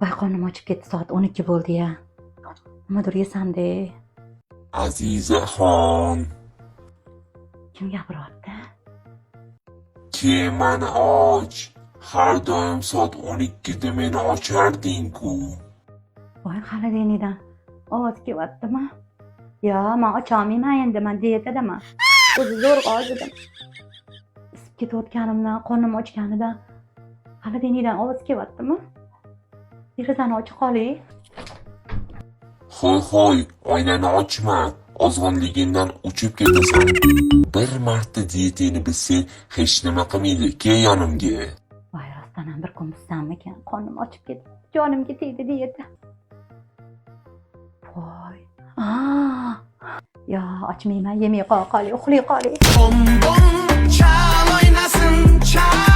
Voy, qornim ochib ketdi, soat 12 bo'ldi-ya. Nimadir yesam-da. Azizaxon, Kim gapiryapti? Kemani och. Har doim soat 12da meni ocharding-ku. Voy, холодильник dan ovoz kelyaptimi? Yo, man ocholmayman endi, man dietadaman. O'zi zo'rg'a ozdim. Isib ketayotganimdan, qornim ochganidan холодильник dan ovoz kelyaptimi? Derazani ocha qoling. Hoy hoy, oynani ochma. Ozg'inligingdan uchib ketasan. Bir marta dietangni buzsang, hech nima qilmaydi. Kel yonimga. Voy, rostdan ham bir kun buzsammikan? Qornim ochib ketdi. Jonimga tegdi dieta. Voy. Aa! Yo, ochmayman, yemay qo'ya qoling, uxlay qoling. Bom bom, çal oynasın çal.